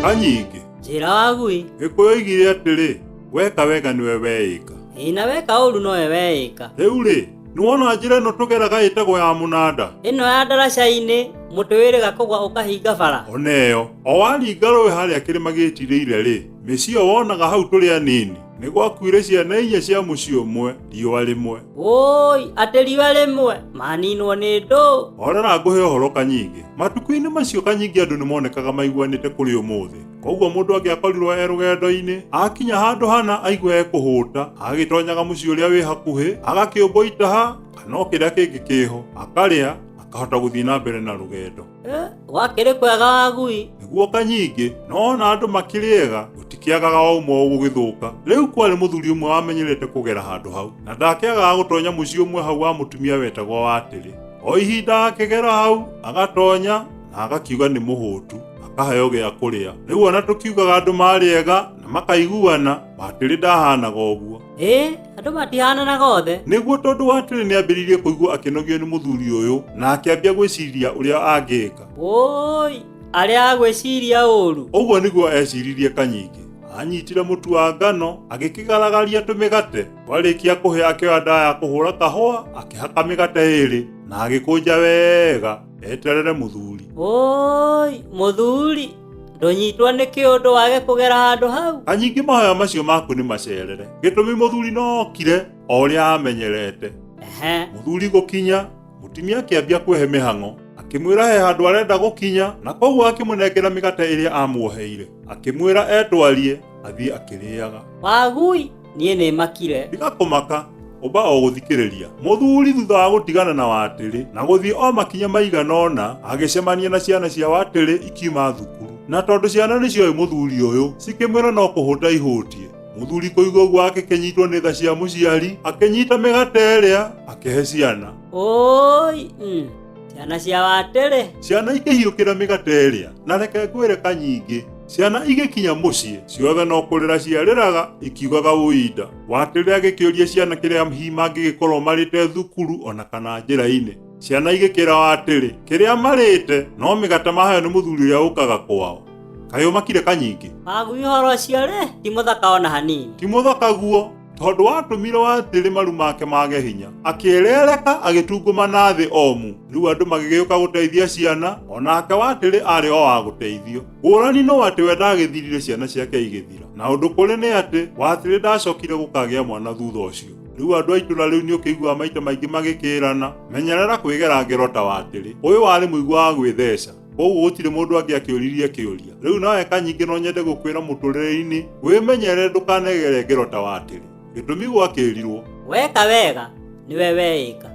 Kanyingĩ. Njĩra wagui. Gĩkũyũ oigire atĩrĩ, weka wega nĩwe weĩka. Ĩĩ na weka ũru nowe weĩka. Rĩu rĩ, nĩwona njĩra ĩno tũgeraga ĩtagwo ya mũnanda? Ĩno ya ndaraca-inĩ, mũtĩ wĩrĩga kũgwa ũkahinga bara. Ona ĩyo, o waringa rũĩ harĩa kĩrĩma gĩtirĩire rĩ, mĩciĩ ĩyo wonaga hau tũrĩ anini, nĩ gwakuire ciana inya cia mũciĩ ũmwe riũa rĩmwe. Wũi, atĩ riũa rĩmwe, maninwo nĩ ndũ. Horera ngũhe ũhoro Kanyingĩ. Matukũ-inĩ macio Kanyingĩ andũ nĩ monekaga maiguanĩte kũrĩ ũmũthĩ. Koguo mũndũ angĩakorirwo e rũgendo-inĩ, akinya handũ hana aigua ekũhũta, agĩtonyaga mũciĩ ũrĩa wĩ hakuhĩ, agakĩũmbwo itaha kana o kĩrĩa kĩngĩ kĩho, akarĩa, akahota gũthiĩ na mbere na rũgendo. Eh, gwakĩrĩ kwega wagui. Nĩguo Kanyingĩ, no ona andũ makĩrĩ ega, gũtikĩagaga o ũmwe ũgũgĩthũka. Rĩu kwarĩ mũthuri ũmwe wamenyerete kũgera handũ hau, na ndakĩagaga gũtonya mũciĩ ũmwe hau wa mũtumia wetagwo Watĩrĩ. O ihinda akĩgera hau, agatonya na agakiuga nĩ mũhũtu, akaheo gĩa kũrĩa. Rĩu ona tũkiugaga andũ marĩ ega na makaiguana, Watĩrĩ ndahanaga ũguo. Ĩĩ, andũ matihananaga othe. Nĩguo tondũ Watĩrĩ nĩambĩrĩirie kũigua akĩnogio nĩ mũthuri ũyũ na akĩambia gwĩciria ũrĩa angĩka. Wũi, arĩa agwĩciria ũru. Ũguo nĩguo eciririe Kanyingĩ. Anyitire mũtu wa ngano, agĩkĩgaragaria tũmĩgate. Kwarĩkia kũhĩa akĩoya ndawa ya kũhũra kahũa, akĩhaka mĩgate ĩrĩ na agĩkũnja wega eterere mũthuri. Wũi, mũthuri, ndũnyitwo nĩ kĩũndũ wage kũgera handũ hau. Kanyingĩ mahoya macio maku nĩ macerere. Gĩtũmi mũthuri no okire o ũrĩa amenyerete. Ehe. Mũthuri gũkinya, mũtumia akĩambia kwĩhe mĩhang'o. Akĩmwĩra he handũ arenda gũkinya na koguo akĩmũnengera mĩgate ĩrĩa amuoheire. Akĩmwĩra etwarie athiĩ akĩrĩaga. Wagui, niĩ nĩ makire. Tiga kũmaka, ũmba o gũthikĩrĩria. Mũthuri thutha wa gũtigana na Watĩrĩ na gũthiĩ o makinya maigana ũna, agĩcemania na ciana cia Watĩrĩ ikiuma thukuru. Na tondũ ciana nĩ cioĩ mũthuri ũyũ, cikĩmwĩra no kũhũta ihũtie. Mũthuri kũigua ũguo agĩkĩnyitwo nĩ tha cia mũciari, akĩnyita mĩgate ĩrĩa, akĩhe ciana. Ũũi, mm. Ciana cia Watĩrĩ. Ciana ikĩhiũkĩra mĩgate ĩrĩa, na reke ngwĩre Kanyingĩ, ciana igĩkinya mũciĩ, ciothe no kũrĩra ciarĩraga ikiugaga ũi nda. Watĩrĩ agĩkĩũria ciana kĩrĩa hihi mangĩgĩkorwo marĩte thukuru ona kana njĩra-inĩ. Ciana igĩkĩra Watĩrĩ kĩrĩa marĩte no mĩgate maheo nĩ mũthuri ũrĩa ũkaga kwao. Kaĩ ũmakire Kanyingĩ? Wagui ũhoro ũcio rĩ, ti mũthaka ona hanini. Ti mũthaka guo. Tondũ watũmire Watĩrĩ maru make mage hinya. Akĩĩrereka agĩtungumana thĩ omu. Rĩu andũ magĩgĩũka gũteithia ciana, o nake Watĩrĩ arĩ o wa gũteithio. Ngũrani no atĩ we ndagĩthirire ciana ciake igĩthira. Na ũndũ kũrĩ nĩ atĩ, Watĩrĩ ndacokire gũkagĩa mwana thutha ũcio. Rĩu andũ a itũra rĩu nĩũkĩiguaga maita maingĩ magĩkĩrana, menyerera kwĩgera ngero ta Watĩrĩ. Ũyũ warĩ mũigua wa gwĩtheca. Kwoguo gũtirĩ mũndũ angĩakĩũririe kĩũria. Rĩu nawe Kanyingĩ no nyende gũkwĩra mũtũrĩre-inĩ, wĩmenyerere ndũkanegere ngero ta Watĩrĩ. Gĩtũmi gwakĩrirwo. Weka wega, nĩwe weĩka.